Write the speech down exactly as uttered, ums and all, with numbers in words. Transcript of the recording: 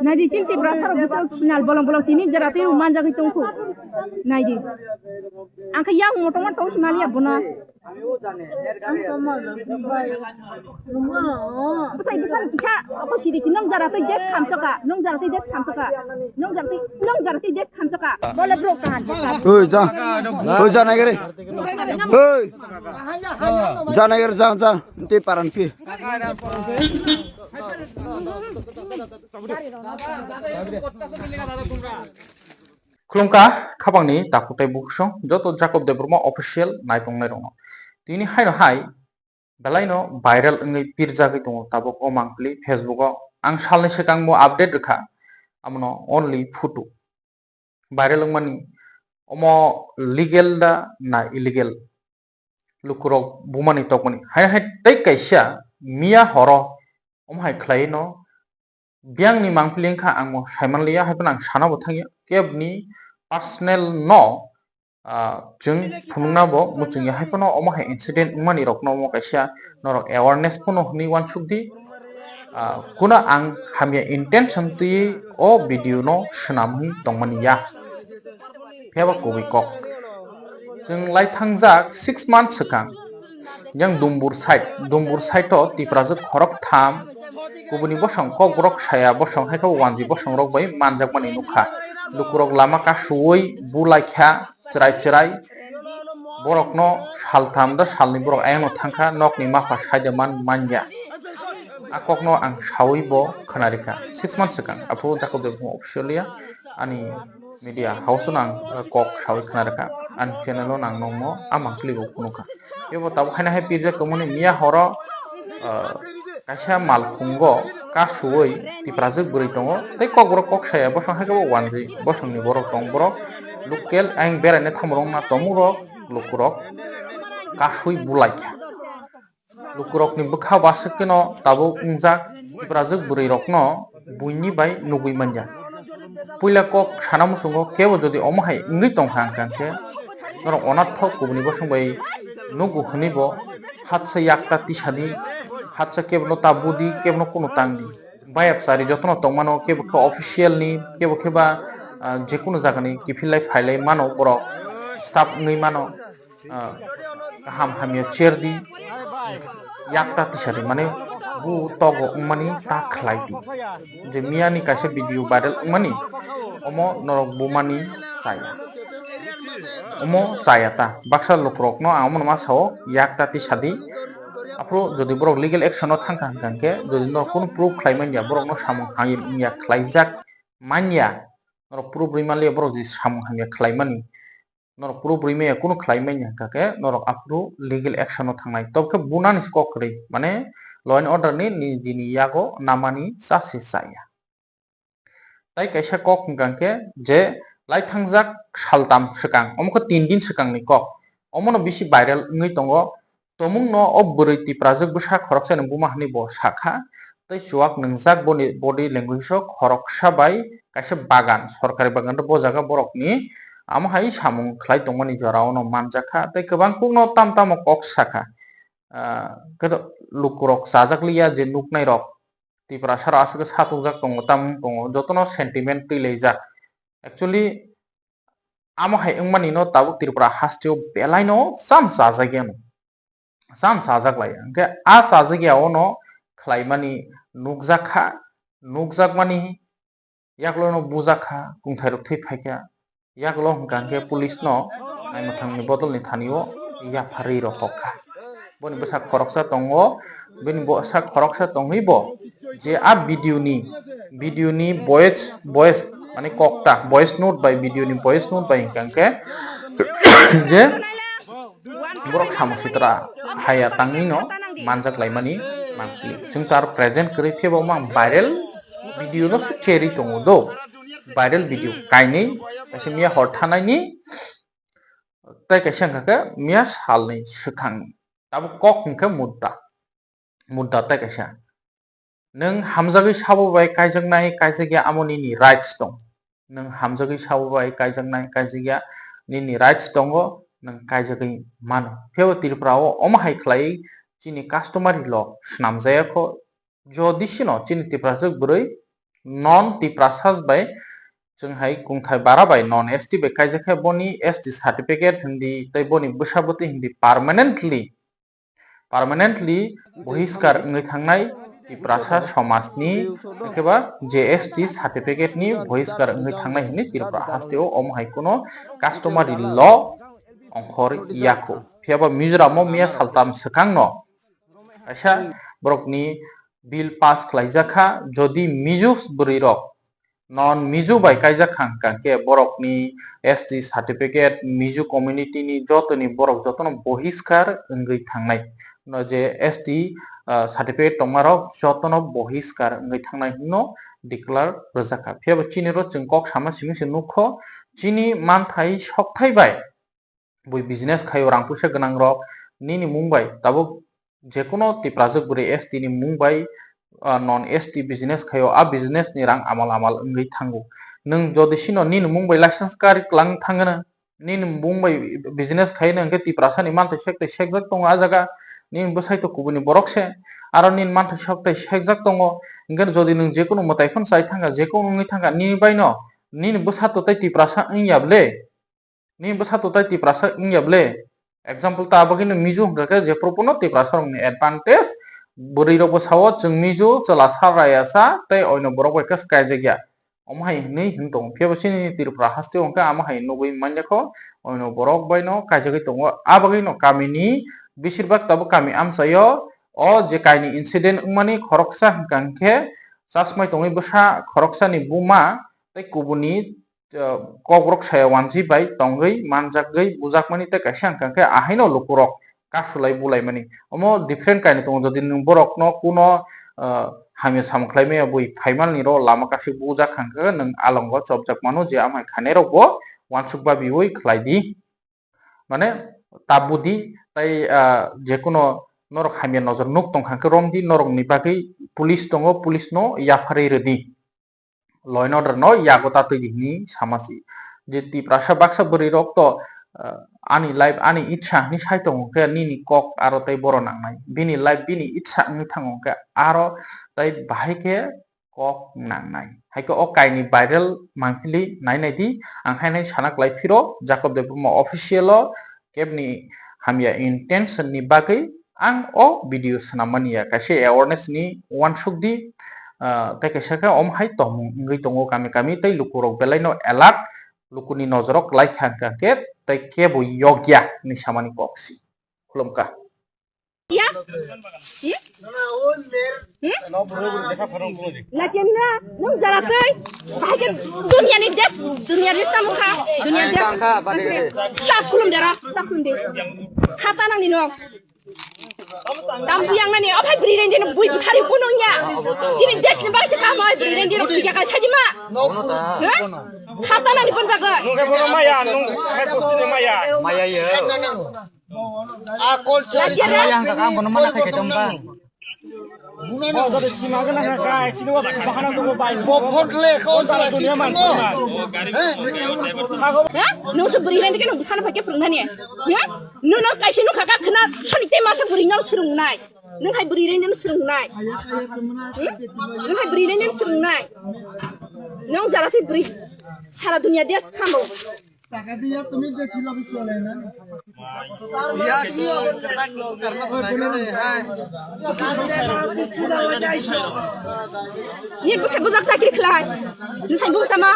Naidi, chini Tiprasa rok bisao khinal bolong bolong tini jora tei manjagwi tongkhu. Naidi. Ang khe yang motor man tong simaliya bono. Bwsai bwsai kisa, ako sidi ki nong jora tei des khamsoka, nong jora tei des khamsoka, nong jora tei, nong jora tei des khamsoka. Oi, ja. Oi, ja, nai gari. Oi. Ja, nai gari, ja, ja. Tei paran phi. Khulumkha, khapangni takhuk tei bukhusong joto Jacob Debbarma official naitongnai rokno. Tini haino hai belaino viral wngwi pirjagwi tongo tabuk o mangpili Facebook o. Ang salni swkang bo update rwkha, amono only photo. Viral wngmani omo legal da na illegal? Lukurok bumani tokmani. Hai hai tei kaisa miya horo omo hai khlai no biyangni mangpili wngkha ang bo saimanliya, hai phano ang sana bo thangya. Kebni personal no, ah, chwng phunukna bo muchungya, hai phano omo hai incident wngmani rokno omo kaisa norok awareness phano hwnwi uansuk di. Ah, kuna ang hamya intention twi o video no swnamwi tongmani ya. Phiyaba kubui kok. Chwng lai thangjak six months swkang. Yang Dumbur side, Dumbur side o Tiprajwk khorok tham, kubuni bosong Kokborok saya bosong hai khe wanji bosong rok bai manjakmani nukha. Lukurok lama kasuwi bu laikha chwrai chwrai. Borokno saltham da salni borok ayangno thangkha, nokni mapha saide man manya. A kokno ang sawi bo khwnarikha. Six months swkang, aphuru Jacob Debbarma official ya ani media house-o ang, uh, kok sawi khwnarikha. Ani channel-o ang nokno a mangpili bo phunukha. Teibo tabuk haino hai pirjak tongmani miya horo, uh, kaisa malkhungo kasuwi Tiprajwk bwrwi tongo. Tei Kokborok kok saya, bosong hai khe bo wanjwi, bosongni borok tong, borok local ayang beraina thamrok wngna tongmorok, lukurok kasui bulaikha. Lukurokni bwkha o aswk kheno tabuk wngjak, Tiprajwk bwrwirokno buini bai nugwi manya. Puila kok sana muchungo kebo jodi omo hai wngwi tongkha hwnkha khe norok onathok kubuni bosong bai nugo hwnwi bo hatsa yakta tisadi, hatsa kebono ta budi, kebono kunu tangdi. Bayapchari jotono tongmano, kebo khe official ni, kebo khe ba, ah, jekunu jagani kiphillai phailai mano borok, staff wngwi mano. Ah, kaham hamya cherdi, yakta tisadi, mane bu togo wngmani ta khlaidi. Je miyani kaisa video viral wngmani, omo norok bumani chaya. Omo chaya ta, baksa lukurokno ang omono ma sao, yakta tisadi. Aphuru jodi borok legal action o thangkha hwnkha hwnkhe, jodi norok kunu proof khlai manya, borokno samung hamya khlaijak manya, norok proof rwi manliya, borok jodi samung hamya khlaimani, norok proof rwi maya, kunu khlai manya hwnkha khe norok aphuru legal action o thangnai. Tobokhe bunani se kok kwrwi, mane law and order ni nijini yago namani cha se chaya. Tai kaisa kok hwnkha khe je lai thangjak saltam swkang, omo khe tin din swkangni kok, omono bisi viral wngwi tongo. Tomungno o bwrwi Tiprajwk bwsa khoroksani buma hwnwi bo sakha, tei chuak nwngjak boni body language-o khoroksa bai kaisa bagan, sorkari bagan, bo jaga borokni amo hai samung khlai tongmani jorao no manjakha, tei kwbang kukno tam tamo kok sakha. Ah, khe lukurok chajakliya je nuknairok Tiprasarok aswk khe satukjak tongo, tamung tongo, jotono sentiment twilaijak. Actually, amo hai wngmani no tabuk Tripura hasteo belai no cham chajakya no. Cham chajak lai. Hwnkhe a chajak ya ono khlaimani nukjak kha, nukjakmani yaklo no bujak kha, kungthai rok thwi phai kha, yaklo hwnkha hwnkhe police no naimwthangni bodol ni thani o yapharwi rw kok kha. Boni bwsa khoroksa tongo, bini bwsa khoroksa tongwi bo je a video ni, video ni voice, voice mane kokta, voice note bai video ni voice note bai hwnkha hwnkhe je borok samung sitra haya tangwi no manjak laimani mangpili. Chwng tar present kwrwi phiyaba mang viral video no se cherwi tongo do. Viral video kainwi kaisa miya hor thanaini tei kaisa hwnkha khe miya salni swkangni. Tabuk kok hwnkhe mudda. Mudda tei kaisa. Nwng hamjagwi sabo bai kaijaknai, kaijakya amo nini rights tong. Nwng hamjagwi sabo bai kaijaknai, kaijakya nini rights tongo, nwng kaijagwi mano. Phiyaba Tripura o omo hai khlaiwi chini customary law swnamjaya kho, jodi sino chini Tiprajwk bwrwi non Tiprasas bai chwng hai kungthai bara bai non S T bai kaijak khe boni S T certificate hindi tei boni bwsa bwtwi hindi permanently, permanently bohiskar wngwi thangnai Tiprasa somajni, ekheba J S T certificate ni bohiskar wngwi thangnai hinwi Tripura hasteo omo hai kuno customary law ongkhor yakho. Phiyaba Mizoram o miya saltam swkangno kaisa borokni bill pass khlaijak kha, jodi Mizo bwrwi rok non Mizo bai kaijak kha hwnkha khe borokni S T certificate, Mizo community ni jotoni borok jotono bohiskar wngwi thangnai. No je S T, ah, certificate tongmarok jotono bohiskar wngwi thangnai hwnno declare rwjak kha. Phiyaba chini ro chwng kok sama simi se nukho, chini manthai sokthai bai bui business khaio, rang puisa gwnang rok nini mung bai tabuk jekono Tiprajwk bwrwi S T ni mung bai, ah, non S T business khaio, a business ni rang amal amal wngwi thango. Nwng jodi sino nini mung bai license kari kwlang thangano, nini mung bai business khaino hwnkhe Tiprasa ni manthai sek tei sekjak tongo a jaga, nini bwsai to kubuni borok se, aro nini manthai sok tei sekjak tongo, hwnkhe jodi nwng jekono mwtai phano chai thangkha, jekono wngwi thangkha, nini bai no, nini bwsa to tei Tiprasa wngya ble? Nini bwsa to tei Tiprasa wngya ble? Example ta bagwi no Mizo hwnkha khe jephru phano Tiprasa rokni advantage, bwrwi rok bwsao chwng Mizo, chwla sa raya sa tei oino borok bai khe kaijak ya. Omo hai hwnwi hwn tongo. Phiya bo chini Tripura haste o hwnkhe amo hai nugwi manjakho, oino borok bai no kaijagwi tongo. A bagwi no kami ni besir bak tabuk kami amchai o, o je kaini incident wngmani khoroksa hwnkha hwnkhe chasmai tongwi bwsa khoroksa ni buma tei kubuni, uh, kokrok saya wanjwi bai tongwi manjakgwi bujakmani tei kaisa hwnkha khe ahaino lukurok kasulai bulaimani. Omo different kainwi tongo, jodi nwng borokno kuno, uh, hamya samung khlai maya bui phaimanni ro lama kasik bujak hwnkha khe nwng alongo chopjak mano je amhai khainai rokbo wansuk babiui khlai di. Mane ta budi tai, ah, jekuno norok hamya nojor nuk tongkha khe romdi, norokni bagwi police tongo, police no yapharwi rwdi. Law and order no yago ta twi di hwnwi sama si. Je Tiprasa baksa bwrwi rok to, ah, ani life ani itsa hwnwi sai tongo khe nini kok aro tei boro nangnai. Bini life bini itsa wngwi thango khe aro tei bahai khe kok nangnai. Hai khe o kaini viral mangpili nai nai di, ang hai nai sana klai phiro Jacob Debbarma official o kebni hamya intention ni bagwi ang o video swnam mani ya, kaisa awareness ni uansuk di, ah, tei kaisa khe om hai tongmung wngwi tongo kami kami tei lukurok belai no alert, lukuni nojoro kwlai kha hwnkha khe tei kebo yokya hinwi samani kok si. Khulumkha. Ya? Hmm? Hmm? Lachemna, nung jara tei. Bahai ke dunia ni des, dunia ni samung kha, dunia ni des. Tang kha, bade. Tak khulum dera, tak khulum de. Khata nang ni no. Tam buyang nani, ophai bri reng jeno bui buthari bunung ya. Sini des ni bai se kha mai bri reng jeno bui ya ka sadi ma. Ha? Khata nang ni pon baga. Nung ke bono maya, nung hai posti ni maya. Maya ye. Akol se. Lachera. Yang ka kang bono mana khai ketom ba. Bo jodi sima gana kha kai, kini wa bahana to bo bai. Bo phot le ko sala dunia man. He? Ha? Nung su bri reng ke nung busana phai ke phung nani. Ha? Nung nung kaisi nung kha ka khna sani te masa bri nung surung nai. Nung hai bwrwi rengni swrwngnai. Hmm? Nung hai bwrwi rengni swrwngnai. Nung jara thwi bwrwi. Sara dunia des khamo. Ni bwsa bujak chakri khlai. Ni sai bung tama.